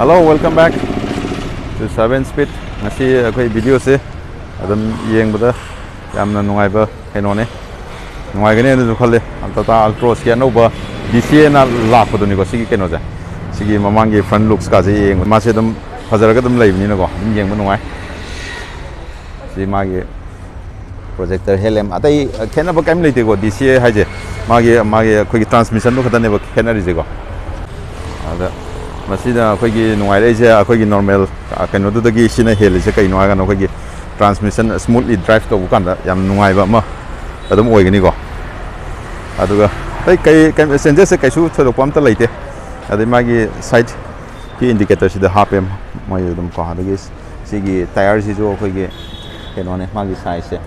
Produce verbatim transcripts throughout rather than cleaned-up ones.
Hello, welcome back to seven Speed. ꯉꯁꯤ ꯑꯩꯈꯣꯏ ꯚꯤꯗꯤꯑꯣꯁꯦ ꯑꯗꯨꯝ ꯌꯦꯡꯕꯗ ꯌꯥꯝꯅ ꯅꯨꯡꯉꯥꯏꯕ ꯀꯩꯅꯣꯅꯦ, ꯅꯨꯡꯉꯥꯏꯒꯅꯤ ꯑꯗꯨꯁꯨ ꯈꯜꯂꯦ꯫ ꯇꯥꯇꯥ ꯑꯜꯇ꯭ꯔꯣꯁꯀꯤ ꯑꯅꯧꯕ ꯗꯤ ꯁꯤ ꯑꯦꯅ ꯂꯥꯛꯄꯗꯨꯅꯤꯀꯣ꯫ ꯁꯤꯒꯤ ꯀꯩꯅꯣꯁꯦ, ꯁꯤꯒꯤ ꯃꯃꯥꯡꯒꯤ ꯐ꯭ꯔꯟ ꯂꯨꯛꯁꯀꯥꯁꯦ ꯌꯦꯡꯕ, ꯃꯥꯁꯦ ꯑꯗꯨꯝ ꯐꯖꯔꯒ ꯑꯗꯨꯝ ꯂꯩꯕꯅꯤꯅꯀꯣ, ꯑꯗꯨꯝ ꯌꯦꯡꯕ ꯅꯨꯡꯉꯥꯏ꯫ ꯁꯤ ꯃꯥꯒꯤ ꯄ꯭ꯔꯣꯖꯦꯛꯇꯔ ꯍꯦꯗ ꯂꯦꯝ꯫ ꯑꯇꯩ ꯈꯦꯠꯅꯕ ꯀꯔꯤꯝ ꯂꯩꯇꯦꯀꯣ꯫ ꯗꯤ ꯁꯤ ꯑꯦ ꯍꯥꯏꯁꯦ ꯃꯥꯒꯤ, ꯃꯥꯒꯤ ꯑꯩꯈꯣꯏꯒꯤ ꯇ꯭ꯔꯥꯟꯁꯃꯤꯁꯟꯗꯨ ꯈꯛꯇꯅꯦꯕ ꯈꯦꯠꯅꯔꯤꯁꯦꯀꯣ꯫ ꯑꯗ ꯃꯁꯤꯗ ꯑꯩꯈꯣꯏꯒꯤ ꯅꯨꯡꯉꯥꯏꯔꯛꯏꯁꯦ, ꯑꯩꯈꯣꯏꯒꯤ ꯅꯣꯔꯃꯦꯜ ꯀꯩꯅꯣꯗꯨꯗꯒꯤ ꯁꯤꯅ ꯍꯦꯜꯂꯤꯁꯦ ꯀꯩꯅꯣ ꯍꯥꯏꯔꯒꯅ, ꯑꯩꯈꯣꯏꯒꯤ ꯇ꯭ꯔꯥꯟꯁꯃꯤꯁꯟ ꯁ꯭ꯃꯨꯠꯂꯤ ꯗ꯭ꯔꯥꯏꯚ ꯇꯧꯕ ꯀꯥꯟꯗ ꯌꯥꯝ ꯅꯨꯡꯉꯥꯏꯕ ꯑꯃ ꯑꯗꯨꯝ ꯑꯣꯏꯒꯅꯤꯀꯣ꯫ ꯑꯗꯨꯒ ꯑꯇꯩ ꯀꯩ, ꯀꯩ ꯆꯦꯟꯖꯦꯁꯁꯦ ꯀꯩꯁꯨ ꯊꯣꯏꯗꯣꯛꯄ ꯑꯝꯇ ꯂꯩꯇꯦ꯫ ꯑꯗꯩ ꯃꯥꯒꯤ ꯁꯥꯏꯠꯀꯤ ꯏꯟꯗꯤꯀꯦꯇꯔꯁꯤꯗ ꯍꯥꯞꯄꯦ ꯃꯣꯏ ꯑꯗꯨꯝ ꯀꯣ꯫ ꯑꯗꯒꯤ ꯁꯤꯒꯤ ꯇꯥꯌꯔꯁꯤꯁꯨ ꯑꯩꯈꯣꯏꯒꯤ ꯀꯩꯅꯣꯅꯦ, ꯃꯥꯒꯤ ꯁꯥꯏꯖꯁꯦ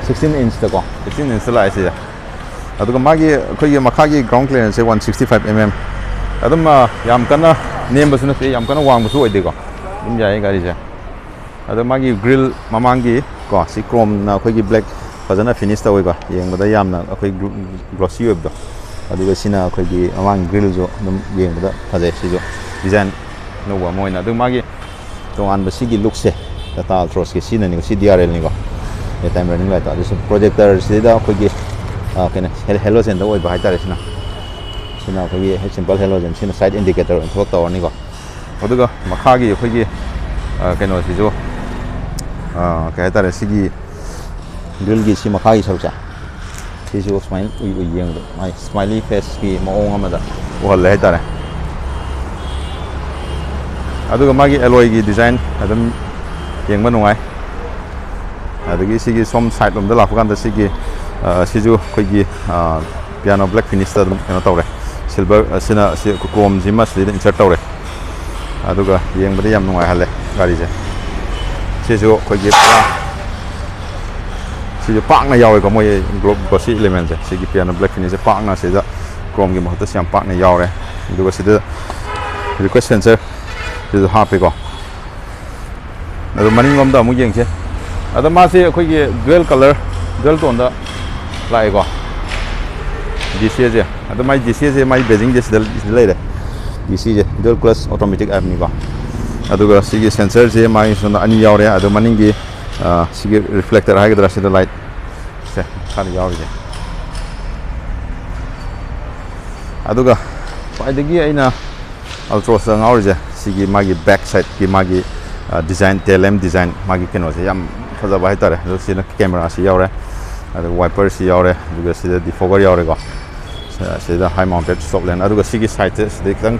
ꯁꯤꯛꯁꯇꯤꯟ ꯏꯟꯁꯇꯀꯣ, ꯁꯤꯛꯁꯇꯤꯟ ꯏꯟꯁꯇ ꯂꯥꯛꯑꯦ ꯁꯤꯁꯦ꯫ ꯑꯗꯨꯒ ꯃꯥꯒꯤ ꯑꯩꯈꯣꯏꯒꯤ ꯃꯈꯥꯒꯤ ꯒ꯭ꯔꯥꯎꯟ ꯀ꯭ꯂꯤꯌꯥꯔꯦꯟꯁꯁꯦ one sixty five M M. ꯑꯗꯨꯝ ꯑ, ꯌꯥꯝ ꯀꯟꯅ ꯅꯦꯝꯕꯁꯨ ꯅꯠꯇꯦ, ꯌꯥꯝ ꯀꯟꯅ ꯋꯥꯡꯕꯁꯨ ꯑꯣꯏꯗꯦꯀꯣ, ꯑꯗꯨꯝ ꯌꯥꯏꯌꯦ ꯒꯥꯔꯤꯁꯦ꯫ ꯑꯗꯣ ꯃꯥꯒꯤ ꯒ꯭ꯔꯤꯜ ꯃꯃꯥꯡꯒꯤ ꯀꯣ, ꯁꯤ ꯀ꯭ꯔꯣꯝꯅ ꯑꯩꯈꯣꯏꯒꯤ ꯕ꯭ꯂꯦꯛ ꯐꯖꯅ ꯐꯤꯅꯤꯁ ꯇꯧꯋꯤꯀꯣ, ꯌꯦꯡꯕꯗ ꯌꯥꯝꯅ ꯑꯩꯈꯣꯏ ꯒ꯭ꯂꯣꯁꯤ ꯑꯣꯏꯕꯗꯣ꯫ ꯑꯗꯨꯒ ꯁꯤꯅ ꯑꯩꯈꯣꯏꯒꯤ ꯃꯃꯥꯡ ꯒ꯭ꯔꯤꯜꯁꯨ ꯑꯗꯨꯝ ꯌꯦꯡꯕꯗ ꯐꯖꯩ꯫ ꯁꯤꯁꯨ ꯗꯤꯖꯥꯏꯟ ꯑꯅꯧꯕ ꯑꯃ ꯑꯣꯏꯅ꯫ ꯑꯗꯨ ꯃꯥꯒꯤ ꯇꯣꯉꯥꯟꯕ ꯁꯤꯒꯤ ꯂꯨꯛꯁꯦ, ꯇꯥꯇꯥ ꯑꯜꯇ꯭ꯔꯣꯁꯀꯤ ꯁꯤꯅꯅꯤꯀꯣ, ꯁꯤ ꯗꯤ ꯑꯥꯔ ꯑꯦꯜꯅꯤꯀꯣ, ꯗꯦ ꯇꯥꯏꯝ ꯔꯟꯅꯤꯡ ꯂꯥꯏꯠꯇꯣ꯫ ꯑꯗꯨꯁꯨ ꯄ꯭ꯔꯣꯖꯦꯛꯇꯔꯁꯤꯗ ꯑꯩꯈꯣꯏꯒꯤ, ꯑ, ꯀꯩꯅꯣ, ꯍꯦ-, ꯍꯦꯂꯣꯖꯦꯟꯗ ꯑꯣꯏꯕ ꯍꯥꯏꯇꯥꯔꯦ꯫ ꯁꯤꯅ, ꯁꯤꯅ ꯑꯩꯈꯣꯏꯒꯤ ꯁꯤꯝꯄꯜ ꯍꯦꯂꯣꯖꯦꯟ, ꯁꯤꯅ ꯁꯥꯏꯠ ꯏꯟꯗꯤꯀꯦꯇꯔ ꯑꯣꯏꯅ ꯊꯕꯛ ꯇꯧꯔꯅꯤꯀꯣ꯫ ꯑꯗꯨꯒ ꯃꯈꯥꯒꯤ ꯑꯩꯈꯣꯏꯒꯤ, ꯑ, ꯀꯩꯅꯣꯁꯤꯁꯨ, ꯑ, ꯀꯩ ꯍꯥꯏꯇꯥꯔꯦ, ꯁꯤꯒꯤ ꯒ꯭ꯔꯤꯜꯒꯤ ꯁꯤ ꯃꯈꯥꯒꯤ ꯁꯔꯨꯛꯁꯦ, ꯁꯤꯁꯨ ꯁꯨꯃꯥꯏꯅ ꯎꯏ ꯎꯏ ꯌꯦꯡꯕꯗ ꯃꯥꯏ ꯁ꯭ꯃꯥꯏꯂꯤ ꯐꯦꯁꯀꯤ ꯃꯑꯣꯡ ꯑꯃꯗ ꯎꯍꯜꯂꯦ ꯍꯥꯏꯇꯥꯔꯦ꯫ ꯑꯗꯨꯒ ꯃꯥꯒꯤ ꯑꯦꯂꯣꯏꯒꯤ ꯗꯤꯖꯥꯏꯟ ꯑꯗꯨꯝ ꯌꯦꯡꯕ ꯅꯨꯡꯉꯥꯏ꯫ ꯑꯗꯒꯤ ꯁꯤꯒꯤ ꯁꯣꯝ ꯁꯥꯏꯠ ꯂꯣꯝꯗ ꯂꯥꯛꯄ ꯀꯥꯟꯗ ꯁꯤꯒꯤ, ꯑ, ꯁꯤꯁꯨ ꯑꯩꯈꯣꯏꯒꯤ, ꯑ, ꯄꯤꯌꯥꯅꯣ ꯕ꯭ꯂꯦꯛ ꯐꯤꯅꯤꯁꯇ ꯑꯗꯨꯝ ꯀꯩꯅꯣ ꯇꯧꯔꯦ꯫ ꯁꯤꯜꯚꯔ, ꯑ, ꯁꯤꯅ, ꯁꯤ ꯀ꯭ꯔꯣꯝꯁꯤꯃ ꯁꯤꯗꯩꯗ ꯏꯟꯁꯔꯠ ꯇꯧꯔꯦ꯫ ꯑꯗꯨꯒ ꯌꯦꯡꯕꯗ ꯌꯥꯝ ꯅꯨꯡꯉꯥꯏꯍꯜꯂꯦ ꯒꯥꯔꯤꯁꯦ꯫ ꯁꯤꯁꯨ ꯑꯩꯈꯣꯏꯒꯤ ꯄꯨꯔꯥ, ꯁꯤꯁꯨ ꯄꯥꯛꯅ ꯌꯥꯎꯋꯦꯀꯣ, ꯃꯣꯏ ꯒ꯭ꯂꯣ-, ꯒ꯭ꯂꯣꯁꯤ ꯏꯂꯤꯃꯦꯟꯁꯦ, ꯁꯤꯒꯤ ꯄꯤꯌꯥꯅꯣ ꯕ꯭ꯂꯦꯛ ꯐꯤꯅꯤꯁꯁꯦ ꯄꯥꯛꯅ ꯁꯤꯗ ꯀ꯭ꯔꯣꯝꯒꯤ ꯃꯍꯨꯠꯇ ꯁꯤ ꯌꯥꯝ ꯄꯥꯛꯅ ꯌꯥꯎꯔꯦ꯫ ꯑꯗꯨꯒ ꯁꯤꯗ ꯔꯤꯀ꯭ꯋꯦꯁ ꯁꯦꯟꯁꯔ ꯁꯤꯁꯨ ꯍꯥꯞꯄꯦꯀꯣ꯫ ꯑꯗꯨ ꯃꯅꯤꯡꯂꯣꯝꯗ ꯑꯃꯨꯛ ꯌꯦꯡꯁꯦ꯫ ꯑꯗ ꯃꯥꯁꯦ ꯑꯩꯈꯣꯏꯒꯤ ꯗꯨꯋꯦꯜ ꯀꯂꯔ, ꯗꯨꯋꯦꯜ ꯇꯣꯟꯗ ꯂꯥꯛꯑꯦꯀꯣ, ꯗꯤ ꯁꯤ ꯑꯦꯁꯦ꯫ ꯑꯗꯣ ꯃꯥꯏ ꯗꯤ ꯁꯤ ꯑꯦꯁꯦ, ꯃꯥꯏ ꯕꯦꯖꯤꯡꯁꯦ ꯁꯤꯗ, ꯁꯤꯗ ꯂꯩꯔꯦ꯫ ꯁꯤꯁꯦ dual clutch automatic ꯍꯥꯏꯕꯅꯤꯀꯣ꯫ ꯑꯗꯨꯒ ꯁꯤꯒꯤ ꯁꯦꯟꯁꯔꯁꯦ ꯃꯥꯒꯤ ꯁꯣꯝꯗ ꯑꯅꯤ ꯌꯥꯎꯔꯦ꯫ ꯑꯗꯣ ꯃꯅꯤꯡꯒꯤ, ꯑ, ꯁꯤꯒꯤ ꯔꯤꯐ꯭ꯂꯦꯛꯇꯔ ꯍꯥꯏꯒꯗ꯭ꯔꯥ, ꯁꯤꯗ ꯂꯥꯏꯠ ꯁꯦ ꯃꯈꯥꯗ ꯌꯥꯎꯔꯤꯁꯦ꯫ ꯑꯗꯨꯒ ꯈ꯭ꯋꯥꯏꯗꯒꯤ ꯑꯩꯅ Altroz-ꯇ ꯉꯥꯎꯔꯤꯁꯦ ꯁꯤꯒꯤ ꯃꯥꯒꯤ back side-ꯀꯤ ꯃꯥꯒꯤ, ꯑ, design, tail lamp design, ꯃꯥꯒꯤ ꯀꯩꯅꯣꯁꯦ ꯌꯥꯝ ꯐꯖꯕ ꯍꯥꯏꯇꯥꯔꯦ꯫ ꯑꯗꯣ ꯁꯤꯅ camera-ꯁꯤ ꯌꯥꯎꯔꯦ, ꯑꯗꯨꯒ wiper-ꯁꯤ ꯌꯥꯎꯔꯦ, ꯑꯗꯨꯒ ꯁꯤꯗ defogger ꯌꯥꯎꯔꯦꯀꯣ꯫ ꯁꯤꯗ high mounted stop lamp, ꯑꯗꯨꯒ ꯁꯤꯒꯤ side-ꯁꯦ ꯁꯤꯗꯩ ꯈꯤꯇꯪ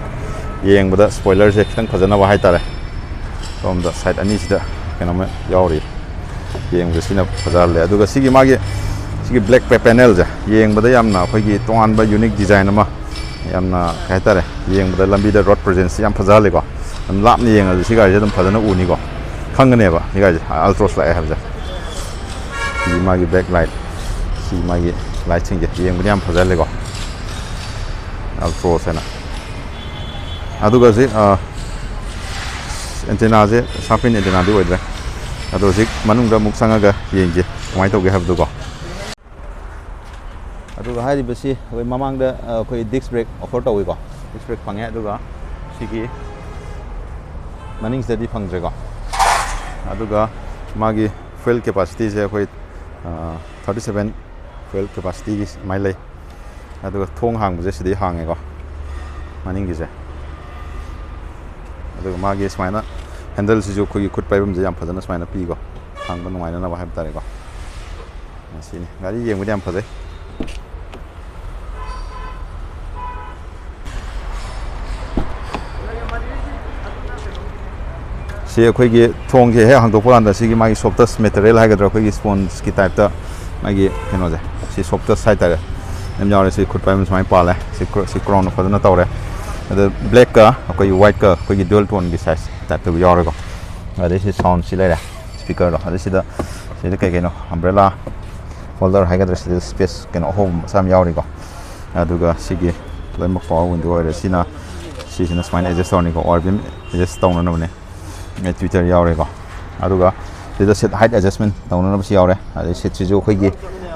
ꯌꯦꯡꯕꯗ spoiler-ꯁꯦ ꯈꯤꯇꯪ ꯐꯖꯅꯕ ꯍꯥꯏꯇꯥꯔꯦ꯫ ꯁꯣꯝꯗ side ꯑꯅꯤꯁꯤꯗ ꯀꯩꯅꯣꯝꯃ ꯌꯥꯎꯔꯤ꯫ ꯌꯦꯡꯕꯗ ꯁꯤꯅ ꯐꯖꯍꯜꯂꯦ꯫ ꯑꯗꯨꯒ ꯁꯤꯒꯤ ꯃꯥꯒꯤ, ꯁꯤꯒꯤ black pa-, panel-ꯁꯦ ꯌꯦꯡꯕꯗ ꯌꯥꯝꯅ ꯑꯩꯈꯣꯏꯒꯤ ꯇꯣꯉꯥꯟꯕ unique design ꯑꯃ, ꯌꯥꯝꯅ ꯀꯩ ꯍꯥꯏꯇꯥꯔꯦ, ꯌꯦꯡꯕꯗ ꯂꯝꯕꯤꯗ road presence ꯌꯥꯝ ꯐꯖꯍꯜꯂꯦꯀꯣ꯫ ꯑꯗꯨꯝ ꯂꯥꯞꯅ ꯌꯦꯡꯉꯁꯨ ꯁꯤ ꯒꯥꯔꯤꯁꯦ ꯑꯗꯨꯝ ꯐꯖꯅ ꯎꯅꯤꯀꯣ, ꯈꯪꯒꯅꯦꯕ ꯁꯤ ꯒꯥꯔꯤꯁꯦ Altroz ꯂꯥꯛꯑꯦ ꯍꯥꯏꯕꯁꯦ꯫ ꯁꯤ ꯃꯥꯒꯤ back light, ꯁꯤ ꯃꯥꯒꯤ light-ꯁꯤꯡꯁꯦ ꯌꯦꯡꯕꯗ ꯌꯥꯝ ꯐꯖꯍꯜꯂꯦꯀꯣ, Altroz ꯍꯥꯏꯅ꯫ ꯑꯗꯨꯒ ꯍꯧꯖꯤꯛ, ꯑ, antenna-ꯁꯦ sharp-in antenna-ꯗꯤ ꯑꯣꯏꯗ꯭ꯔꯦ꯫ ꯑꯗꯣ ꯍꯧꯖꯤꯛ ꯃꯅꯨꯡꯗ ꯑꯃꯨꯛ ꯆꯪꯉꯒ ꯌꯦꯡꯒꯦ ꯀꯃꯥꯏꯅ ꯇꯧꯒꯦ ꯍꯥꯏꯕꯗꯨꯀꯣ꯫ ꯑꯗꯨꯒ ꯍꯥꯏꯔꯤꯕꯁꯤ ꯑꯩꯈꯣꯏ ꯃꯃꯥꯡꯗ, ꯑ, ꯑꯩꯈꯣꯏ disc brake offer ꯇꯧꯏꯀꯣ, disc brake ꯐꯪꯉꯦ꯫ ꯑꯗꯨꯒ ꯁꯤꯒꯤ ꯃꯅꯤꯡꯁꯤꯗꯗꯤ ꯐꯪꯗ꯭ꯔꯦꯀꯣ꯫ ꯑꯗꯨꯒ ꯃꯥꯒꯤ fuel capacity-ꯁꯦ ꯑꯩꯈꯣꯏ, ꯑ, thirty seven fuel capacity-ꯒꯤ ꯁꯨꯃꯥꯏꯅ ꯂꯩ꯫ ꯑꯗꯨꯒ ꯊꯣꯡ ꯍꯥꯡꯕꯁꯦ ꯁꯤꯗꯩ ꯍꯥꯡꯉꯦꯀꯣ, ꯃꯅꯤꯡꯒꯤꯁꯦ꯫ ꯑꯗꯨꯒ ꯃꯥꯒꯤ ꯁꯨꯃꯥꯏꯅ handle-ꯁꯤꯁꯨ ꯑꯩꯈꯣꯏꯒꯤ ꯈꯨꯠ ꯄꯥꯏꯐꯝꯁꯦ ꯌꯥꯝ ꯐꯖꯅ ꯁꯨꯃꯥꯏꯅ ꯄꯤꯀꯣ, ꯍꯥꯡꯕ ꯅꯨꯡꯉꯥꯏꯅꯅꯕ ꯍꯥꯏꯕ ꯇꯥꯔꯦꯀꯣ꯫ ꯁꯤꯅꯤ ꯒꯥꯔꯤ ꯌꯦꯡꯕꯗꯤ ꯌꯥꯝ ꯐꯖꯩ꯫ ꯁꯤ ꯑꯩꯈꯣꯏꯒꯤ ꯊꯣꯡꯁꯦ ꯍꯦꯛ ꯍꯥꯡꯗꯣꯛꯄ ꯀꯥꯟꯗ ꯁꯤꯒꯤ ꯃꯥꯒꯤ soft touch material ꯍꯥꯏꯒꯗ꯭ꯔꯥ, ꯑꯩꯈꯣꯏꯒꯤ sponge-ꯀꯤ type-ꯇ ꯃꯥꯒꯤ ꯀꯩꯅꯣꯁꯦ, ꯁꯤ soft touch ꯍꯥꯏꯇꯥꯔꯦ, ꯌꯥꯝ ꯌꯥꯎꯔꯦ꯫ ꯁꯤ ꯈꯨꯠ ꯄꯥꯏꯕ ꯁꯨꯃꯥꯏꯅ ꯄꯥꯜꯂꯦ꯫ ꯁꯤ cr-, ꯁꯤ crown-ꯅ ꯐꯖꯅ ꯇꯧꯔꯦ꯫ ꯑꯗ black-ꯀ ꯑꯩꯈꯣꯏꯒꯤ white-ꯀ ꯑꯩꯈꯣꯏꯒꯤ dual tone-ꯒꯤ size type-ꯇ ꯌꯥꯎꯔꯦꯀꯣ꯫ ꯑꯗꯩ ꯁꯤ sound-ꯁꯤ ꯂꯩꯔꯦ, speaker-ꯗꯣ꯫ ꯑꯗꯩ ꯁꯤꯗ, ꯁꯤꯗ ꯀꯩ ꯀꯩꯅꯣ, umbrella holder ꯍꯥꯏꯒꯗ꯭ꯔꯥ, ꯁꯤꯗ space ꯀꯩꯅꯣ ꯑꯍꯣꯕ ꯃꯆꯥ ꯑꯃ ꯌꯥꯎꯔꯤꯀꯣ꯫ ꯑꯗꯨꯒ ꯁꯤꯒꯤ ꯂꯣꯏꯅꯃꯛ power window ꯑꯣꯏꯔꯦ꯫ ꯁꯤꯅ, ꯁꯤꯁꯤꯅ ꯁꯨꯃꯥꯏꯅ adjust ꯇꯧꯔꯅꯤꯀꯣ, ꯑꯣ ꯑꯥꯔ ꯚꯤ ꯑꯦꯝ adjust ꯇꯧꯅꯅꯕꯅꯦ꯫ ꯑꯦ, tweeter ꯌꯥꯎꯔꯦꯀꯣ꯫ ꯑꯗꯨꯒ ꯁꯤꯗ seat height adjustment ꯇꯧꯅꯅꯕꯁꯨ ꯌꯥꯎꯔꯦ꯫ ꯑꯗꯩ seat-ꯁꯤꯁꯨ ꯑꯩꯈꯣꯏꯒꯤ,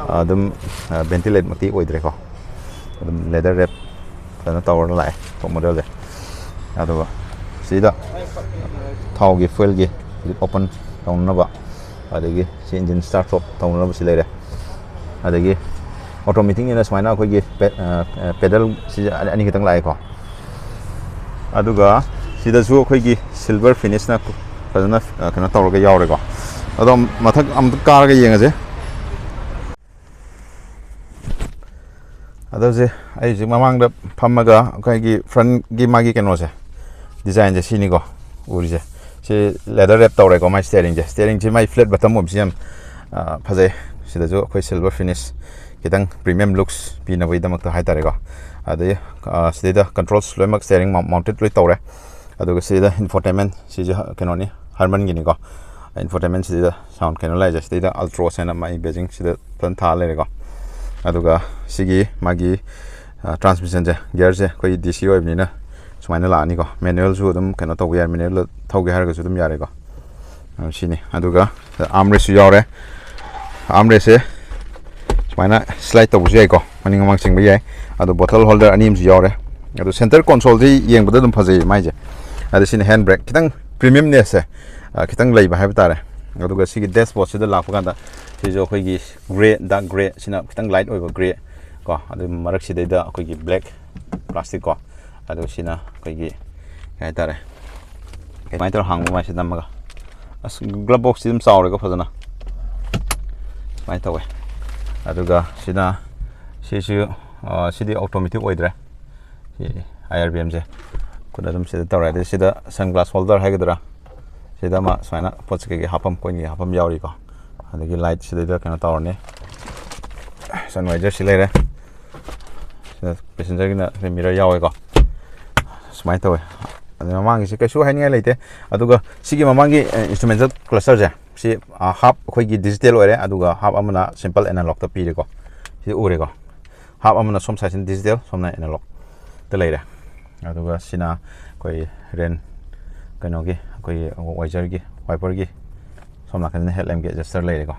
ꯑ, ꯑꯗꯨꯝ, ꯑ, ventilate-ꯃꯛꯇꯤ ꯑꯣꯏꯗ꯭ꯔꯦꯀꯣ꯫ ꯑꯗꯨꯝ leather wrap ꯐꯖꯅ ꯇꯧꯔꯒ ꯂꯥꯛꯑꯦ top model-ꯁꯦ꯫ ꯑꯗꯨꯒ ꯁꯤꯗ ꯊꯥꯎꯒꯤ fuelꯒꯤ open ꯇꯧꯅꯅꯕ, ꯑꯗꯒꯤ ꯁꯤ engine start stop ꯇꯧꯅꯅꯕ ꯁꯤ ꯂꯩꯔꯦ꯫ ꯑꯗꯒꯤ automaticꯅꯤꯅ ꯁꯨꯃꯥꯏꯅ ꯑꯩꯈꯣꯏꯒꯤ pedal ꯁꯤꯁꯦ ꯑꯅꯤ ꯈꯛꯇꯪ ꯂꯥꯛꯑꯦꯀꯣ꯫ ꯑꯗꯨꯒ ꯁꯤꯗꯁꯨ ꯑꯩꯈꯣꯏꯒꯤ silver finishꯅ ꯐꯖꯅ ꯀꯩꯅꯣ ꯇꯧꯔꯒ ꯌꯥꯎꯔꯦꯀꯣ꯫ ꯑꯗꯣ ꯃꯊꯛ ꯑꯃꯨꯛ ꯀꯥꯔꯒ ꯌꯦꯡꯉꯁꯦ꯫ ꯑꯗꯣ ꯁꯦ, ꯑꯩ ꯍꯧꯖꯤꯛ ꯃꯃꯥꯡꯗ ꯐꯝꯃꯒ ꯑꯩꯈꯣꯏꯒꯤ frontꯀꯤ ꯃꯥꯒꯤ ꯀꯩꯅꯣꯁꯦ, designꯁꯦ ꯁꯤꯅꯤꯀꯣ ꯎꯔꯤꯁꯦ꯫ ꯁꯤ leather wrap ꯇꯧꯔꯦꯀꯣ ꯃꯥꯏ steeringꯁꯦ꯫ Steeringꯁꯦ ꯃꯥꯏ flat bottom ꯑꯣꯏꯕꯁꯤ ꯌꯥꯝ ꯐꯖꯩ꯫ ꯁꯤꯗꯁꯨ ꯑꯩꯈꯣꯏ silver finish, ꯈꯤꯇꯪ premium looks ꯄꯤꯅꯕꯒꯤꯗꯃꯛꯇ ꯍꯥꯏꯇꯥꯔꯦꯀꯣ꯫ ꯑꯗꯩ ꯁꯤꯗꯩꯗ controls ꯂꯣꯏꯅꯃꯛ steering mounted ꯂꯣꯏ ꯇꯧꯔꯦ꯫ ꯑꯗꯨꯒ ꯁꯤꯗ infotainment ꯁꯤꯁꯦ ꯀꯩꯅꯣꯅꯤ, Harmanꯒꯤꯅꯤꯀꯣ꯫ Infotainment ꯁꯤꯗ sound ꯀꯩꯅꯣ ꯂꯩꯖꯦ, ꯁꯤꯗꯩꯗ Ultros ꯍꯥꯏꯅ ꯃꯥꯒꯤ badging ꯁꯤꯗ ꯐꯖꯅ ꯊꯥ ꯂꯩꯔꯦꯀꯣ꯫ ꯑꯗꯨꯒ ꯁꯤꯒꯤ ꯃꯥꯒꯤ transmissionꯁꯦ, gearꯁꯦ ꯑꯩꯈꯣꯏ DC ꯑꯣꯏꯕꯅꯤꯅ ꯁꯨꯃꯥꯏꯅ ꯂꯥꯛꯑꯅꯤꯀꯣ꯫ Manualꯁꯨ ꯑꯗꯨꯝ ꯀꯩꯅꯣ ꯇꯧꯕ ꯌꯥꯏ, manual ꯊꯧꯒꯦ ꯍꯥꯏꯔꯒꯁꯨ ꯑꯗꯨꯝ ꯌꯥꯔꯦꯀꯣ꯫ ꯁꯤꯅꯤ꯫ ꯑꯗꯨꯒ armrestꯁꯨ ꯌꯥꯎꯔꯦ꯫ Armrestꯁꯦ ꯁꯨꯃꯥꯏꯅ slide ꯇꯧꯕꯁꯨ ꯌꯥꯏꯀꯣ, ꯃꯅꯤꯡ ꯃꯃꯥꯡ ꯆꯤꯡꯕ ꯌꯥꯏ꯫ ꯑꯗꯣ bottle holder ꯑꯅꯤ ꯑꯃꯁꯨ ꯌꯥꯎꯔꯦ꯫ ꯑꯗꯣ center consoleꯁꯤ ꯌꯦꯡꯕꯗ ꯑꯗꯨꯝ ꯐꯖꯩ ꯃꯥꯏꯁꯦ꯫ ꯑꯗꯣ ꯁꯤꯅ handbrake, ꯈꯤꯇꯪ premiumnessꯁꯦ ꯈꯤꯇꯪ ꯂꯩꯕ ꯍꯥꯏꯕ ꯇꯥꯔꯦ꯫ ꯑꯗꯨꯒ ꯁꯤꯒꯤ dashboardꯁꯤꯗ ꯂꯥꯛꯄ ꯀꯥꯟꯗ ꯁꯤꯁꯨ ꯑꯩꯈꯣꯏꯒꯤ grey, dark grey, ꯁꯤꯅ ꯈꯤꯇꯪ light ꯑꯣꯏꯕ grey ꯀꯣ꯫ ꯑꯗꯨ ꯃꯔꯛꯁꯤꯗꯩꯗ ꯑꯩꯈꯣꯏꯒꯤ black plastic ꯀꯣ꯫ ꯑꯗꯨ ꯁꯤꯅ ꯑꯩꯈꯣꯏꯒꯤ ꯀꯩ ꯍꯥꯏꯇꯥꯔꯦ, ꯀꯃꯥꯏꯅ ꯇꯧꯔ ꯍꯥꯡꯕ ꯃꯥꯏꯁꯦ ꯅꯝꯃꯒ꯫ ꯑꯁ, glove boxꯁꯤ ꯑꯗꯨꯝ ꯆꯥꯎꯔꯦꯀꯣ ꯐꯖꯅ꯫ ꯁꯨꯃꯥꯏꯅ ꯇꯧꯋꯦ꯫ ꯑꯗꯨꯒ ꯁꯤꯅ, ꯁꯤꯁꯨ, ꯁꯤꯗꯤ automatic ꯑꯣꯏꯗ꯭ꯔꯦ꯫ ꯁꯤ IRBMꯁꯦ ꯈꯨꯠꯅ ꯑꯗꯨꯝ ꯁꯤꯗ ꯇꯧꯔꯦ꯫ ꯑꯗꯩ ꯁꯤꯗ sunglass holder ꯍꯥꯏꯒꯗ꯭ꯔꯥ, ꯁꯤꯗ ꯑꯃ ꯁꯨꯃꯥꯏꯅ ꯄꯣꯠ ꯆꯩ ꯀꯩꯀꯩ ꯍꯥꯞꯐꯝ, ꯀꯣꯏꯟ ꯀꯩꯀꯩ ꯍꯥꯞꯐꯝ ꯌꯥꯎꯔꯤꯀꯣ꯫ ꯑꯗꯒꯤ light ꯁꯤꯗꯩꯗ ꯀꯩꯅꯣ ꯇꯧꯔꯅꯤ, sun visorꯁꯤ ꯂꯩꯔꯦ꯫ ꯁꯤꯗ passengerꯒꯤꯅ mirror ꯌꯥꯎꯋꯦꯀꯣ꯫ ꯁꯨꯃꯥꯏꯅ ꯇꯧꯋꯦ꯫ ꯑꯗꯩ ꯃꯃꯥꯡꯒꯤꯁꯤ ꯀꯩꯁꯨ ꯍꯥꯏꯅꯤꯡꯉꯥꯏ ꯂꯩꯇꯦ꯫ ꯑꯗꯨꯒ ꯁꯤꯒꯤ ꯃꯃꯥꯡꯒꯤ instrumental clusterꯁꯦ, ꯁꯤ half ꯑꯩꯈꯣꯏꯒꯤ digital ꯑꯣꯏꯔꯦ, ꯑꯗꯨꯒ half ꯑꯃꯅ simple analogꯇ ꯄꯤꯔꯦꯀꯣ꯫ ꯁꯤ ꯎꯔꯦꯀꯣ꯫ Half ꯑꯃꯅ ꯁꯣꯝ sideꯁꯤꯅ digital, ꯁꯣꯝꯅ analogꯇ ꯂꯩꯔꯦ꯫ ꯑꯗꯨꯒ ꯁꯤꯅ ꯑꯩꯈꯣꯏ rain, ꯀꯩꯅꯣꯒꯤ, ꯑꯩꯈꯣꯏꯒꯤ visorꯒꯤ, wiperꯒꯤ ꯁꯣꯝ ꯅꯥꯀꯟꯗꯅ headlampꯀꯤ adjuster ꯂꯩꯔꯦꯀꯣ꯫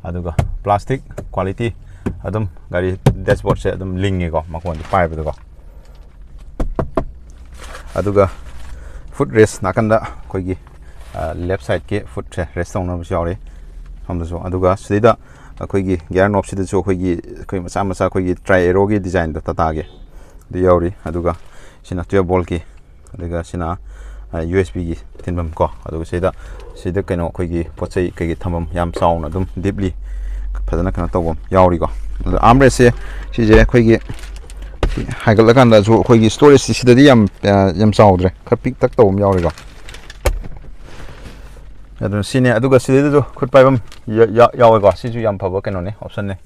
ꯑꯗꯨꯒ plastic quality ꯑꯗꯨꯝ ꯒꯥꯔꯤ dashboardꯁꯦ ꯑꯗꯨꯝ ꯂꯤꯡꯉꯦꯀꯣ, ꯃꯈꯣꯟꯗꯤ ꯄꯥꯏꯕꯗꯀꯣ꯫ ꯑꯗꯨꯒ ꯐꯨꯠ ꯔꯦꯁ ꯅꯥꯀꯟꯗ ꯑꯩꯈꯣꯏꯒꯤ ꯂꯦꯐ ꯁꯥꯏꯠꯀꯤ ꯐꯨꯠꯁꯦ ꯔꯦꯁ ꯇꯧꯅꯕꯁꯨ ꯌꯥꯎꯔꯤ ꯁꯣꯝꯗꯁꯨ꯫ ꯑꯗꯨꯒ ꯁꯤꯗꯩꯗ ꯑꯩꯈꯣꯏꯒꯤ ꯒꯤꯌꯥꯔ ꯅꯣꯞꯁꯤꯗꯁꯨ ꯑꯩꯈꯣꯏꯒꯤ ꯑꯩꯈꯣꯏ ꯃꯆꯥ ꯃꯆꯥ ꯑꯩꯈꯣꯏꯒꯤ ꯇ꯭ꯔꯥꯏ ꯑꯦꯔꯣꯒꯤ ꯗꯤꯖꯥꯏꯟꯗꯣ ꯇꯥꯇꯥꯒꯤ ꯑꯗꯨ ꯌꯥꯎꯔꯤ꯫ ꯑꯗꯨꯒ ꯁꯤꯅ ꯇꯨꯌꯦꯜꯞ ꯕꯣꯜꯒꯤ, ꯑꯗꯨꯒ ꯁꯤꯅ ꯌꯨ ꯑꯦꯁ ꯕꯤꯒꯤ ꯊꯤꯟꯐꯝ ꯀꯣ꯫ ꯑꯗꯨꯒ ꯁꯤꯗ ꯁꯤꯗ ꯀꯩꯅꯣ ꯑꯩꯈꯣꯏꯒꯤ ꯄꯣꯠ ꯆꯩ ꯀꯩꯀꯩ ꯊꯝꯐꯝ ꯌꯥꯝ ꯆꯥꯎꯅ ꯑꯗꯨꯝ ꯗꯤꯞꯂꯤ ꯐꯖꯅ ꯀꯩꯅꯣ ꯇꯧꯕ ꯌꯥꯎꯔꯤꯀꯣ꯫ ꯑꯗꯣ ꯑꯥꯔꯝ ꯔꯦꯁꯁꯦ ꯁꯤꯁꯦ ꯑꯩꯈꯣꯏꯒꯤ ꯍꯥꯏꯒꯠꯂꯀꯥꯟꯗꯁꯨ ꯑꯩꯈꯣꯏꯒꯤ ꯁ꯭ꯇꯣꯔꯦꯖꯁꯤ ꯁꯤꯗꯗꯤ ꯌꯥꯝ ꯌꯥꯝ ꯆꯥꯎꯗ꯭ꯔꯦ, ꯈꯔ ꯄꯤꯛꯇꯛ ꯇꯧꯕ ꯑꯃ ꯌꯥꯎꯔꯤꯀꯣ꯫ ꯑꯗꯨꯅ ꯁꯤꯅꯦ꯫ ꯑꯗꯨꯒ ꯁꯤꯗꯩꯗꯁꯨ ꯈꯨꯠ ꯄꯥꯏꯐꯝ ꯌꯥꯎꯋꯦꯀꯣ꯫ ꯁꯤꯁꯨ ꯌꯥꯝ ꯐꯕ ꯀꯩꯅꯣꯅꯦ, ꯑꯣꯞꯁꯟꯅꯦ꯫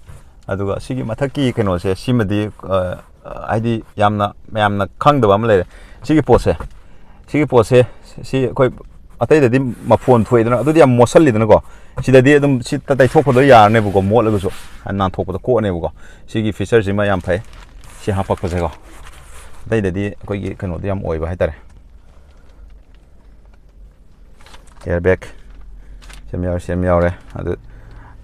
ꯑꯗꯨꯒ ꯁꯤꯒꯤ ꯃꯊꯛꯀꯤ ꯀꯩꯅꯣꯁꯦ ꯁꯤꯃꯗꯤ ꯍꯥꯏꯗꯤ ꯌꯥꯝꯅ ꯃꯌꯥꯝꯅ ꯈꯪꯗꯕ ꯑꯃ ꯂꯩꯔꯦ꯫ ꯁꯤꯒꯤ ꯄꯣꯠꯁꯦ ꯁꯤꯒꯤ ꯄꯣꯠꯁꯦ ꯁꯤ ꯑꯩꯈꯣꯏ ꯑꯇꯩꯗꯗꯤ ꯃꯐꯣꯟ ꯊꯣꯛꯏꯗꯅ, ꯑꯗꯨꯗꯤ ꯌꯥꯝ ꯃꯣꯠꯁꯜꯂꯤꯗꯅꯀꯣ꯫ ꯁꯤꯗꯗꯤ ꯑꯗꯨꯝ ꯁꯤ ꯇꯩꯊꯣꯛꯄꯗꯣ ꯌꯥꯔꯅꯦꯕꯀꯣ, ꯃꯣꯠꯂꯒꯁꯨ ꯅꯥꯟꯊꯣꯛꯄꯗ ꯀꯣꯛꯑꯅꯦꯕꯀꯣ꯫ ꯁꯤꯒꯤ ꯐꯤꯆꯔꯁꯤꯃ ꯌꯥꯝ ꯐꯩ, ꯁꯤ ꯍꯥꯄꯛꯄꯁꯦꯀꯣ꯫ ꯑꯇꯩꯗꯗꯤ ꯑꯩꯈꯣꯏꯒꯤ ꯀꯩꯅꯣꯗꯣ ꯌꯥꯝ ꯑꯣꯏꯕ ꯍꯥꯏꯇꯥꯔꯦ꯫ ꯑꯦꯌꯔ ꯕꯦꯒ ꯁꯦꯝ ꯌꯥꯎꯔꯦ, ꯁꯦꯝ ꯌꯥꯎꯔꯦ꯫ ꯑꯗꯨ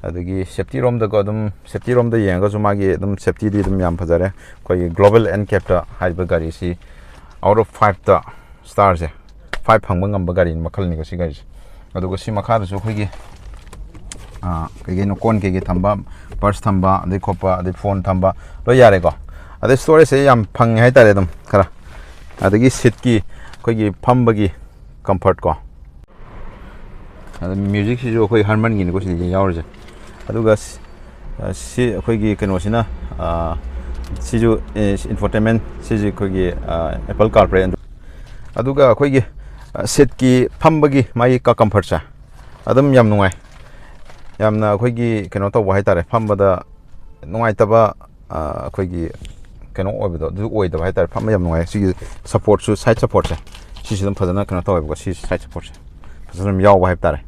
ꯑꯗꯒꯤ ꯁꯦꯞꯇꯤ ꯔꯣꯝꯗꯀꯣ, ꯑꯗꯨꯝ ꯁꯦꯞꯇꯤ ꯔꯣꯝꯗ ꯌꯦꯡꯉꯒꯁꯨ ꯃꯥꯒꯤ ꯑꯗꯨꯝ ꯁꯦꯞꯇꯤꯗꯤ ꯑꯗꯨꯝ ꯌꯥꯝ ꯐꯖꯔꯦ꯫ ꯑꯩꯈꯣꯏꯒꯤ ꯒ꯭ꯂꯣꯕꯦꯜ ꯑꯦꯟ ꯀꯦꯞꯇ ꯍꯥꯏꯔꯤꯕ ꯒꯥꯔꯤꯁꯤ ꯑꯥꯎꯠ ꯑꯣꯐ ꯐꯥꯏꯚꯇ ꯁ꯭ꯇꯥꯔꯁꯦ ꯐꯥꯏꯚ ꯐꯪꯕ ꯉꯝꯕ ꯒꯥꯔꯤ ꯃꯈꯜꯅꯤꯀꯣ ꯁꯤ ꯒꯥꯔꯤꯁꯦ꯫ ꯑꯗꯨꯒ ꯁꯤ ꯃꯈꯥꯗꯁꯨ ꯑꯩꯈꯣꯏꯒꯤ ꯀꯩ ꯀꯩꯅꯣ ꯀꯣꯟ ꯀꯩꯀꯩ ꯊꯝꯕ, ꯄꯔꯁ ꯊꯝꯕ, ꯑꯗꯩ ꯈꯣꯠꯄ, ꯑꯗꯩ ꯐꯣꯟ ꯊꯝꯕ ꯂꯣꯏ ꯌꯥꯔꯦꯀꯣ꯫ ꯑꯗꯩ ꯁ꯭ꯇꯣꯔꯦꯖꯁꯦ ꯌꯥꯝ ꯐꯪꯉꯦ ꯍꯥꯏꯇꯥꯔꯦ ꯑꯗꯨꯝ ꯈꯔ꯫ ꯑꯗꯒꯤ ꯁꯤꯠꯀꯤ ꯑꯩꯈꯣꯏꯒꯤ ꯐꯝꯕꯒꯤ ꯀꯝꯐꯔꯠ ꯀꯣ꯫ ꯑꯗ ꯃ꯭ꯌꯨꯖꯤꯛꯁꯤꯁꯨ ꯑꯩꯈꯣꯏ ꯍꯔꯃꯟꯒꯤꯅꯤꯀꯣ ꯁꯤꯗ ꯌꯥꯎꯔꯤꯁꯦ꯫ ꯑꯗꯨꯒ ꯁꯤ ꯑꯩꯈꯣꯏꯒꯤ ꯀꯩꯅꯣꯁꯤꯅ ꯁꯤꯁꯨ ꯏꯟꯐꯣꯇꯦꯟꯃꯦꯟ, ꯁꯤꯁꯦ ꯑꯩꯈꯣꯏꯒꯤ ꯑꯦꯄꯜ ꯀꯥꯔꯄ꯭ꯂꯦ꯫ ꯑꯗꯨꯒ ꯑꯩꯈꯣꯏꯒꯤ ꯁꯤꯠꯀꯤ ꯐꯝꯕꯒꯤ ꯃꯥꯒꯤ ꯀꯝꯐꯔꯠꯁꯦ ꯑꯗꯨꯝ ꯌꯥꯝ ꯅꯨꯡꯉꯥꯏ꯫ ꯌꯥꯝꯅ ꯑꯩꯈꯣꯏꯒꯤ ꯀꯩꯅꯣ ꯇꯧꯕ ꯍꯥꯏꯇꯥꯔꯦ, ꯐꯝꯕꯗ ꯅꯨꯡꯉꯥꯏꯇꯕ ꯑꯩꯈꯣꯏꯒꯤ ꯀꯩꯅꯣ ꯑꯣꯏꯕꯗꯣ ꯑꯗꯨ ꯑꯣꯏꯗꯕ ꯍꯥꯏꯇꯥꯔꯦ꯫ ꯐꯝꯕ ꯌꯥꯝ ꯅꯨꯡꯉꯥꯏ꯫ ꯁꯤꯒꯤ ꯁꯞꯄꯣꯔꯠꯁꯨ, ꯁꯥꯏꯠ ꯁꯞꯄꯣꯔꯠꯁꯦ ꯁꯤꯁꯨ ꯑꯗꯨꯝ ꯐꯖꯅ ꯀꯩꯅꯣ ꯇꯧꯋꯦꯕꯀꯣ꯫ ꯁꯤ ꯁꯥꯏꯠ ꯁꯞꯄꯣꯔꯠꯁꯦ ꯐꯖꯅ ꯑꯗꯨꯝ ꯌꯥꯎꯕ ꯍꯥꯏꯕ ꯇꯥꯔꯦ꯫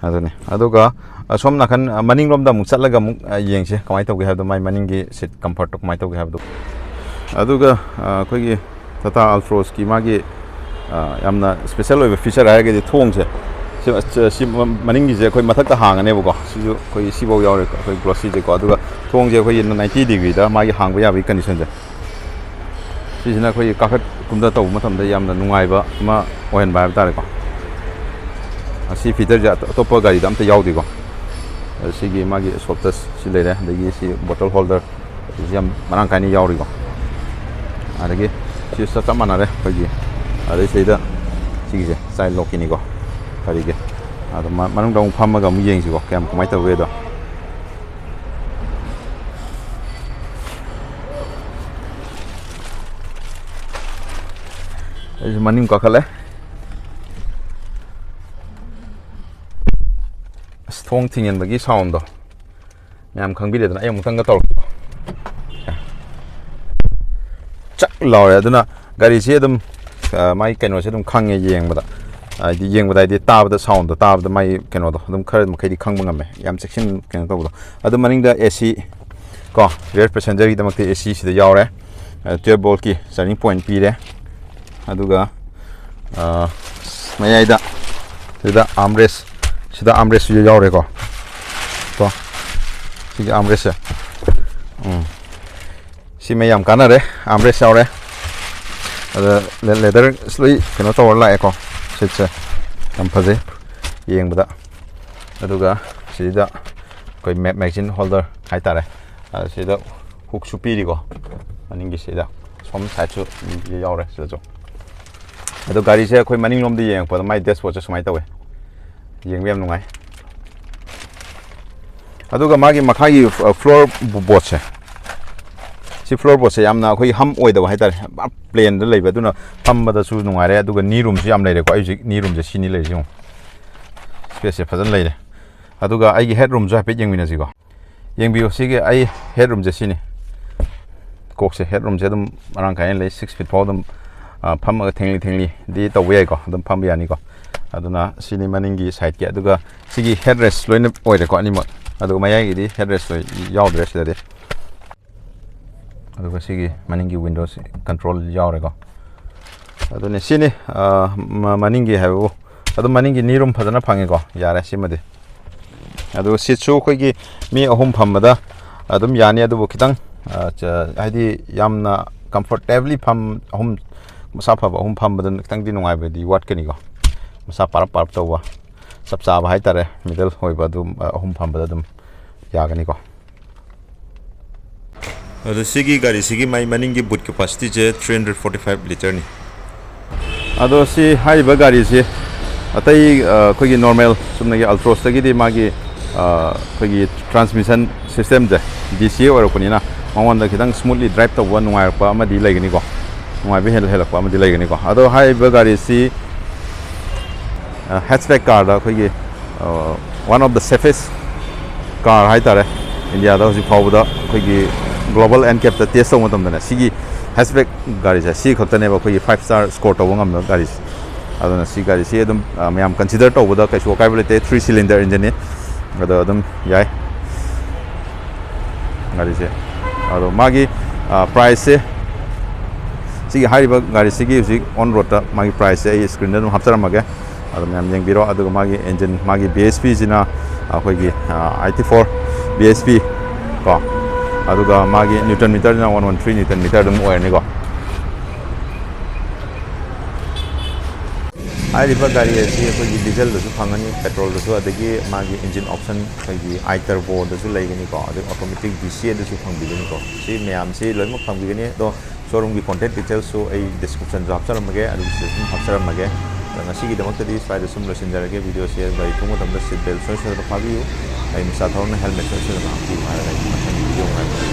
ꯑꯗꯨꯅꯤ꯫ ꯑꯗꯨꯒ ꯑꯁꯣꯝ ꯅꯥꯀꯟ ꯃꯅꯤꯡꯂꯣꯝꯗ ꯑꯃꯨꯛ ꯆꯠꯂꯒ ꯑꯃꯨꯛ ꯌꯦꯡꯁꯦ ꯀꯃꯥꯏꯅ ꯇꯧꯒꯦ ꯍꯥꯏꯕꯗꯣ, ꯃꯥꯏ ꯃꯅꯤꯡꯒꯤ ꯁꯤꯠ ꯀꯝꯐꯔꯠꯇꯣ ꯀꯃꯥꯏꯅ ꯇꯧꯒꯦ ꯍꯥꯏꯕꯗꯣ꯫ ꯑꯗꯨꯒ ꯑꯩꯈꯣꯏꯒꯤ ꯇꯥꯇꯥ ꯑꯜꯇ꯭ꯔꯣꯁꯀꯤ ꯃꯥꯒꯤ ꯌꯥꯝꯅ ꯏꯁꯄꯦꯁꯦꯜ ꯑꯣꯏꯕ ꯐꯤꯆꯔ ꯍꯥꯏꯔꯒꯗꯤ ꯊꯣꯡꯁꯦ꯫ ꯁꯤ ꯃꯅꯤꯡꯒꯤꯁꯦ ꯑꯩꯈꯣꯏ ꯃꯊꯛꯇ ꯍꯥꯡꯉꯅꯦꯕꯀꯣ꯫ ꯁꯤꯁꯨ ꯑꯩꯈꯣꯏ ꯁꯤꯐꯥꯎ ꯌꯥꯎꯔꯦꯀꯣ, ꯑꯩꯈꯣꯏ ꯒ꯭ꯂꯣꯁꯤꯁꯦꯀꯣ꯫ ꯑꯗꯨꯒ ꯊꯣꯡꯁꯦ ꯑꯩꯈꯣꯏꯒꯤ ꯅꯥꯏꯟꯇꯤ ꯗꯤꯒ꯭ꯔꯤꯗ ꯃꯥꯒꯤ ꯍꯥꯡꯕ ꯌꯥꯕꯒꯤ ꯀꯟꯗꯤꯁꯟꯁꯦ꯫ ꯁꯤꯁꯤꯅ ꯑꯩꯈꯣꯏꯒꯤ ꯀꯥꯈꯠ ꯁꯣꯝꯗ ꯇꯧꯕ ꯃꯇꯝꯗ ꯌꯥꯝꯅ ꯅꯨꯡꯉꯥꯏꯕ ꯑꯃ ꯑꯣꯏꯍꯟꯕ ꯍꯥꯏꯕ ꯇꯥꯔꯦꯀꯣ꯫ ꯑꯁꯤ ꯐꯤꯆꯔꯁꯦ ꯑꯇꯣꯞꯄ ꯒꯥꯔꯤꯗ ꯑꯝꯇ ꯌꯥꯎꯗꯦꯀꯣ꯫ ꯁꯤꯒꯤ ꯃꯥꯒꯤ ꯁꯣꯞꯇꯁ ꯁꯤ ꯂꯩꯔꯦ, ꯑꯗꯒꯤ ꯁꯤ ꯕꯣꯇꯜ ꯍꯣꯜꯗꯔ, ꯁꯤꯁꯨ ꯌꯥꯝ ꯃꯔꯥꯡ ꯀꯥꯏꯅ ꯌꯥꯎꯔꯤꯀꯣ꯫ ꯑꯗꯒꯤ ꯁꯤ ꯆꯞ ꯆꯞ ꯃꯥꯟꯅꯔꯦ ꯑꯩꯈꯣꯏꯒꯤ꯫ ꯑꯗꯩ ꯁꯤꯗ ꯁꯤꯒꯤꯁꯦ ꯆꯥꯏꯜ ꯂꯣꯛꯀꯤꯅꯤꯀꯣ ꯒꯥꯔꯤꯒꯤ꯫ ꯑꯗꯣ ꯃ- ꯃꯅꯨꯡꯗ ꯑꯃꯨꯛ ꯐꯝꯃꯒ ꯑꯃꯨꯛ ꯌꯦꯡꯁꯤꯀꯣ, ꯀꯌꯥꯝ ꯀꯃꯥꯏꯅ ꯇꯧꯒꯦꯗꯣ꯫ ꯑꯩꯁꯨ ꯃꯅꯤꯡ ꯀꯥꯈꯠꯂꯦ꯫ ꯑꯁ, ꯊꯣꯡ ꯊꯤꯡꯖꯤꯟꯕꯒꯤ ꯁꯥꯎꯟꯗꯣ ꯃꯌꯥꯝ ꯈꯪꯕꯤꯔꯦꯗꯅ꯫ ꯑꯩ ꯑꯃꯨꯛꯇꯪꯒ ꯇꯧꯔꯛꯀꯦ꯫ ꯆꯛ ꯂꯥꯎꯔꯦ꯫ ꯑꯗꯨꯅ ꯒꯥꯔꯤꯁꯤ ꯑꯗꯨꯝ, ꯑ, ꯃꯥꯒꯤ ꯀꯩꯅꯣꯁꯦ ꯑꯗꯨꯝ ꯈꯪꯉꯦ ꯌꯦꯡꯕꯗ꯫ ꯍꯥꯏꯗꯤ ꯌꯦꯡꯕꯗ ꯍꯥꯏꯗꯤ ꯇꯥꯕꯗ, ꯁꯥꯎꯟꯗꯣ ꯇꯥꯕꯗ ꯃꯥꯒꯤ ꯀꯩꯅꯣꯗꯣ ꯑꯗꯨꯝ ꯈꯔ ꯃꯈꯩꯗꯤ ꯈꯪꯕ ꯉꯝꯃꯦ꯫ ꯌꯥꯝ ꯆꯦꯛꯁꯤꯟ ꯀꯩꯅꯣ ꯇꯧꯕꯗꯣ꯫ ꯑꯗꯨ ꯃꯅꯤꯡꯗ ꯑꯦ ꯁꯤ ꯀꯣ, ꯔꯤꯌꯔ ꯄꯦꯁꯦꯟꯖꯔꯒꯤꯗꯃꯛꯇ ꯑꯦ ꯁꯤ ꯁꯤꯗ ꯌꯥꯎꯔꯦ꯫ ꯑ, ꯇꯨꯌꯦꯜꯞ ꯚꯣꯜꯠꯀꯤ ꯆꯥꯔꯖꯤꯡ ꯄꯣꯏꯟꯠ ꯄꯤꯔꯦ꯫ ꯑꯗꯨꯒ, ꯑ, ꯃꯌꯥꯏꯗ ꯁꯤꯗ ꯑꯥꯝꯔꯦꯁ, ꯁꯤꯗ ꯑꯥꯝꯔꯦꯁꯁꯨ ꯌꯥꯎꯔꯦꯀꯣ꯫ ꯀꯣ, ꯁꯤꯒꯤ ꯑꯥꯝꯔꯦꯁꯁꯦ꯫ ꯎꯝ꯫ ꯁꯤꯃ ꯌꯥꯝ ꯀꯥꯟꯅꯔꯦ꯫ ꯑꯥꯝꯔꯦꯁ ꯌꯥꯎꯔꯦ꯫ ꯑꯗ ꯂꯦ-, ꯂꯦꯗꯔ ꯂꯣꯏ ꯀꯩꯅꯣ ꯇꯧꯔ ꯂꯥꯛꯑꯦꯀꯣ꯫ ꯁꯤꯠꯁꯦ ꯌꯥꯝ ꯐꯖꯩ ꯌꯦꯡꯕꯗ꯫ ꯑꯗꯨꯒ ꯁꯤꯗ ꯑꯩꯈꯣꯏ ꯃꯦ-, ꯃꯦꯒꯖꯤꯟ ꯍꯣꯜꯗꯔ ꯍꯥꯏꯇꯥꯔꯦ꯫ ꯑ, ꯁꯤꯗ ꯍꯨꯛꯁꯨ ꯄꯤꯔꯤꯀꯣ꯫ ꯃꯅꯤꯡꯒꯤ ꯁꯤꯗ ꯁꯣꯝ ꯁꯥꯏꯠꯁꯨ ꯌꯥꯎꯔꯦ ꯁꯤꯗꯁꯨ꯫ ꯑꯗꯣ ꯒꯥꯔꯤꯁꯦ ꯑꯩꯈꯣꯏ ꯃꯅꯤꯡꯂꯣꯝꯗ ꯌꯦꯡꯉꯛꯄꯗ ꯃꯥꯏ ꯗꯦꯁꯕꯣꯔꯗꯁꯦ ꯁꯨꯃꯥꯏꯅ ꯇꯧꯋꯦ꯫ ꯌꯦꯡꯕ ꯌꯥꯝ ꯅꯨꯡꯉꯥꯏ꯫ ꯑꯗꯨꯒ ꯃꯥꯒꯤ ꯃꯈꯥꯒꯤ, ꯑ, ꯐ꯭ꯂꯣꯔ ꯕꯣ-, ꯕꯣꯔꯗꯁꯦ, ꯁꯤ ꯐ꯭ꯂꯣꯔ ꯕꯣꯔꯗꯁꯦ ꯌꯥꯝꯅ ꯑꯩꯈꯣꯏ ꯍꯝ ꯑꯣꯏꯗꯕ ꯍꯥꯏꯇꯥꯔꯦ, ꯄꯨꯔꯥ ꯄ꯭ꯂꯦꯟꯗ ꯂꯩꯕ, ꯑꯗꯨꯅ ꯐꯝꯕꯗꯁꯨ ꯅꯨꯡꯉꯥꯏꯔꯦ꯫ ꯑꯗꯨꯒ ꯅꯤ ꯔꯨꯝꯁꯨ ꯌꯥꯝ ꯂꯩꯔꯦꯀꯣ꯫ ꯑꯩ ꯍꯧꯖꯤꯛ ꯅꯤ ꯔꯨꯝꯁꯦ ꯁꯤꯅꯤ ꯂꯩꯔꯤꯁꯦ ꯌꯦꯡꯉꯨ꯫ ꯁ꯭ꯄꯦꯁꯁꯦ ꯐꯖꯅ ꯂꯩꯔꯦ꯫ ꯑꯗꯨꯒ ꯑꯩꯒꯤ ꯍꯦꯗ ꯔꯨꯝꯁꯨ ꯍꯥꯏꯐꯦꯠ ꯌꯦꯡꯃꯤꯟꯅꯁꯤꯀꯣ꯫ ꯌꯦꯡꯕꯤꯌꯨ, ꯁꯤꯒꯤ ꯑꯩ ꯍꯦꯗ ꯔꯨꯝꯁꯦ ꯁꯤꯅꯤ꯫ ꯀꯣꯛꯁꯦ, ꯍꯦꯗ ꯔꯨꯝꯁꯦ ꯑꯗꯨꯝ ꯃꯔꯥꯡ ꯀꯥꯏꯅ ꯂꯩ, ꯁꯤꯛꯁ ꯐꯤꯠ ꯐꯥꯎ ꯑꯗꯨꯝ, ꯑ, ꯐꯝꯃꯒ ꯊꯦꯡꯂꯤ ꯊꯦꯡꯂꯤꯗꯤ ꯇꯧꯕ ꯌꯥꯏꯀꯣ, ꯑꯗꯨꯝ ꯐꯝꯕ ꯌꯥꯅꯤꯀꯣ꯫ ꯑꯗꯨꯅ ꯁꯤꯅꯤ ꯃꯅꯤꯡꯒꯤ ꯁꯥꯏꯠꯀꯤ꯫ ꯑꯗꯨꯒ ꯁꯤꯒꯤ ꯍꯦꯗ ꯔꯦꯁ ꯂꯣꯏꯅ ꯑꯣꯏꯔꯦꯀꯣ ꯑꯅꯤꯃꯛ꯫ ꯑꯗꯨꯒ ꯃꯌꯥꯏꯒꯤꯗꯤ ꯍꯦꯗ ꯔꯦꯁ ꯂꯣꯏ ꯌꯥꯎꯗ꯭ꯔꯦ ꯁꯤꯗꯗꯤ꯫ ꯑꯗꯨꯒ ꯁꯤꯒꯤ ꯃꯅꯤꯡꯒꯤ ꯋꯤꯟꯗꯣꯁꯤ ꯀꯟꯇ꯭ꯔꯣꯜ ꯌꯥꯎꯔꯦꯀꯣ꯫ ꯑꯗꯨꯅꯦ ꯁꯤꯅꯤ, ꯑ, ꯃ-, ꯃꯅꯤꯡꯒꯤ ꯍꯥꯏꯕꯕꯨ꯫ ꯑꯗꯨꯝ ꯃꯅꯤꯡꯒꯤ ꯅꯤ ꯔꯨꯝ ꯐꯖꯅ ꯐꯪꯉꯦꯀꯣ, ꯌꯥꯔꯦ ꯁꯤꯃꯗꯤ꯫ ꯑꯗꯨꯒ ꯁꯤꯠꯁꯨ ꯑꯩꯈꯣꯏꯒꯤ ꯃꯤ ꯑꯍꯨꯝ ꯐꯝꯕꯗ ꯑꯗꯨꯝ ꯌꯥꯅꯤ, ꯑꯗꯨꯕꯨ ꯈꯤꯇꯪ, ꯑ, ꯆ-, ꯍꯥꯏꯗꯤ ꯌꯥꯝꯅ ꯀꯝꯐꯣꯔꯇꯦꯕꯂꯤ ꯐꯝ-, ꯑꯍꯨꯝ ꯃꯁꯥ ꯐꯕ ꯑꯍꯨꯝ ꯐꯝꯕꯗꯨꯅ ꯈꯤꯇꯪꯗꯤ ꯅꯨꯡꯉꯥꯏꯕꯗꯤ ꯋꯥꯠꯀꯅꯤꯀꯣ꯫ ꯃꯁꯥ ꯄꯥꯔꯞ ꯄꯥꯔꯞ ꯇꯧꯕ, ꯆꯞ ꯆꯥꯕ ꯍꯥꯏꯇꯥꯔꯦ, ꯃꯤꯗꯜ ꯑꯣꯏꯕ ꯑꯗꯨꯝ, ꯑ, ꯑꯍꯨꯝ ꯐꯝꯕꯗ ꯑꯗꯨꯝ ꯌꯥꯒꯅꯤꯀꯣ꯫ ꯑꯗꯣ ꯁꯤꯒꯤ ꯒꯥꯔꯤꯁꯤꯒꯤ ꯃꯥꯏ ꯃꯅꯤꯡꯒꯤ ꯕꯨꯠ ꯀꯦꯄꯥꯁꯤꯇꯤꯁꯦ ꯊ꯭ꯔꯤ ꯍꯟꯗ꯭ꯔꯦꯠ ꯐꯣꯔꯇꯤ ꯐꯥꯏꯚ ꯂꯤꯇꯔꯅꯤ꯫ ꯑꯗꯣ ꯁꯤ ꯍꯥꯏꯔꯤꯕ ꯒꯥꯔꯤꯁꯤ ꯑꯇꯩ, ꯑ, ꯑꯩꯈꯣꯏꯒꯤ ꯅꯣꯔꯃꯦꯜ ꯆꯨꯝꯅꯒꯤ ꯑꯜꯇ꯭ꯔꯣꯁꯇꯒꯤꯗꯤ ꯃꯥꯒꯤ, ꯑ, ꯑꯩꯈꯣꯏꯒꯤ ꯇ꯭ꯔꯥꯟꯁꯃꯤꯁꯟ ꯁꯤꯁꯇꯦꯝꯁꯦ ꯗꯤ ꯁꯤ ꯑꯦ ꯑꯣꯏꯔꯛꯄꯅꯤꯅ ꯃꯉꯣꯟꯗ ꯈꯤꯇꯪ ꯁ꯭ꯃꯨꯠꯂꯤ ꯗ꯭ꯔꯥꯏꯞ ꯇꯧꯕ ꯅꯨꯡꯉꯥꯏꯔꯛꯄ ꯑꯃꯗꯤ ꯂꯩꯒꯅꯤꯀꯣ, ꯅꯨꯡꯉꯥꯏꯕ ꯍꯦꯜ-, ꯍꯦꯜꯂꯛꯄ ꯑꯃꯗꯤ ꯂꯩꯒꯅꯤꯀꯣ꯫ ꯑꯗꯣ ꯍꯥꯏꯔꯤꯕ ꯒꯥꯔꯤꯁꯤ, ꯑ, ꯍꯦꯠꯆꯕꯦꯛ ꯀꯥꯔꯗ ꯑꯩꯈꯣꯏꯒꯤ, ꯑ, one of the safest car ꯍꯥꯏꯇꯥꯔꯦ, ꯏꯟꯗꯤꯌꯥꯗ ꯍꯧꯖꯤꯛ ꯐꯥꯎꯕꯗ ꯑꯩꯈꯣꯏꯒꯤ ꯒ꯭ꯂꯣꯕꯜ ꯑꯦꯟ ꯀꯦꯞꯇ ꯇꯦꯁ ꯇꯧꯕ ꯃꯇꯝꯗꯅꯦ, ꯁꯤꯒꯤ ꯍꯦꯠꯆꯕꯦꯛ ꯒꯥꯔꯤꯁꯦ ꯁꯤ ꯈꯛꯇꯅꯦꯕ ꯑꯩꯈꯣꯏꯒꯤ ꯐꯥꯏꯚ ꯁ꯭ꯇꯥꯔ ꯁ꯭ꯀꯣꯔ ꯇꯧꯕ ꯉꯝꯕ ꯒꯥꯔꯤꯁꯦ꯫ ꯑꯗꯨꯅ ꯁꯤ ꯒꯥꯔꯤꯁꯤ ꯑꯗꯨꯝ, ꯑ, ꯃꯌꯥꯝ ꯀꯟꯁꯤꯗꯔ ꯇꯧꯕꯗ ꯀꯩꯁꯨ ꯑꯀꯥꯏꯕ ꯂꯩꯇꯦ, ꯊ꯭ꯔꯤ ꯁꯤꯂꯤꯟꯗꯔ ꯏꯟꯖꯤꯟꯅꯤ꯫ ꯑꯗꯣ ꯑꯗꯨꯝ ꯌꯥꯏ ꯒꯥꯔꯤꯁꯦ꯫ ꯑꯗꯣ ꯃꯥꯒꯤ, ꯑ, ꯄ꯭ꯔꯥꯏꯁꯁꯦ, ꯁꯤꯒꯤ ꯍꯥꯏꯔꯤꯕ ꯒꯥꯔꯤꯁꯤꯒꯤ ꯍꯧꯖꯤꯛ ꯑꯣꯟ ꯔꯣꯗꯇ ꯃꯥꯒꯤ ꯄ꯭ꯔꯥꯏꯁꯁꯦ ꯑꯩ ꯁ꯭ꯀ꯭ꯔꯤꯟꯗ ꯑꯗꯨꯝ ꯍꯥꯞꯆꯔꯝꯃꯒꯦ꯫ ꯑꯗꯨꯝ ꯃꯌꯥꯝ ꯌꯦꯡꯕꯤꯔꯣ꯫ ꯑꯗꯨꯒ ꯃꯥꯒꯤ ꯏꯟꯖꯤꯟ, ꯃꯥꯒꯤ ꯕꯤ ꯑꯦꯁ ꯄꯤꯁꯤꯅ ꯑꯩꯈꯣꯏꯒꯤ, ꯑ, eighty four B S P ꯀꯣ, ꯑꯗꯨꯒ ꯃꯥꯒꯤ ꯅ꯭ꯌꯨꯇꯟ ꯃꯤꯇꯔꯁꯤꯅ one one three newton metre ꯑꯗꯨꯝ ꯑꯣꯏꯔꯅꯤꯀꯣ꯫ ꯍꯥꯏꯔꯤꯕ ꯒꯥꯔꯤ ꯑꯁꯤ ꯑꯩꯈꯣꯏꯒꯤ ꯗꯤꯖꯜꯗꯁꯨ ꯐꯪꯒꯅꯤ, ꯄꯦꯇ꯭ꯔꯣꯜꯗꯁꯨ, ꯑꯗꯒꯤ ꯃꯥꯒꯤ ꯏꯟꯖꯤꯟ ꯑꯣꯞꯁꯟ ꯑꯩꯈꯣꯏꯒꯤ ꯑꯥꯏ ꯇꯔꯕꯣꯗꯁꯨ ꯂꯩꯒꯅꯤꯀꯣ, ꯑꯗꯩ ꯑꯣꯇꯣꯃꯦꯇꯤꯛ ꯗꯤ ꯁꯤ ꯑꯦꯗꯁꯨ ꯐꯪꯕꯤꯒꯅꯤꯀꯣ꯫ ꯁꯤ ꯃꯌꯥꯝꯁꯤ ꯂꯣꯏꯅꯃꯛ ꯐꯪꯕꯤꯒꯅꯤ꯫ ꯑꯗꯣ ꯁꯣꯔꯨꯝꯒꯤ ꯀꯣꯟꯇꯦꯛ ꯗꯤꯇꯦꯜꯁꯁꯨ ꯑꯩ ꯗꯤꯁꯀ꯭ꯔꯤꯞꯁꯟꯗ ꯍꯥꯞꯆꯔꯝꯃꯒꯦ, ꯑꯗꯨꯒꯤꯁꯨ ꯑꯗꯨꯝ ꯍꯥꯞꯆꯔꯝꯃꯒꯦ꯫ ꯑꯗꯣ ꯉꯁꯤꯒꯤꯗꯃꯛꯇꯗꯤ ꯁ꯭ꯋꯥꯏꯗ ꯁꯨꯝ ꯂꯣꯏꯁꯤꯟꯖꯔꯒꯦ꯫ ꯚꯤꯗꯤꯑꯣꯁꯦ ꯒꯥꯔꯤ ꯊꯧꯕ ꯃꯇꯝꯗ ꯁꯤꯠ ꯕꯦꯜ ꯁꯣꯏ ꯁꯣꯏꯗꯅ ꯐꯥꯕꯤꯌꯨ꯫ ꯑꯩ ꯃꯆꯥ ꯊꯧꯔꯝꯅ ꯍꯦꯜꯃꯦꯠ ꯁꯣꯏ ꯁꯣꯏꯗꯅ ꯍꯥꯞꯄꯤꯌꯨ ꯍꯥꯏꯔꯒ ꯑꯩ ꯃꯊꯪꯒꯤ ꯚꯤꯗꯤꯑꯣ ꯉꯥꯏꯕꯤꯔꯝꯃꯨ꯫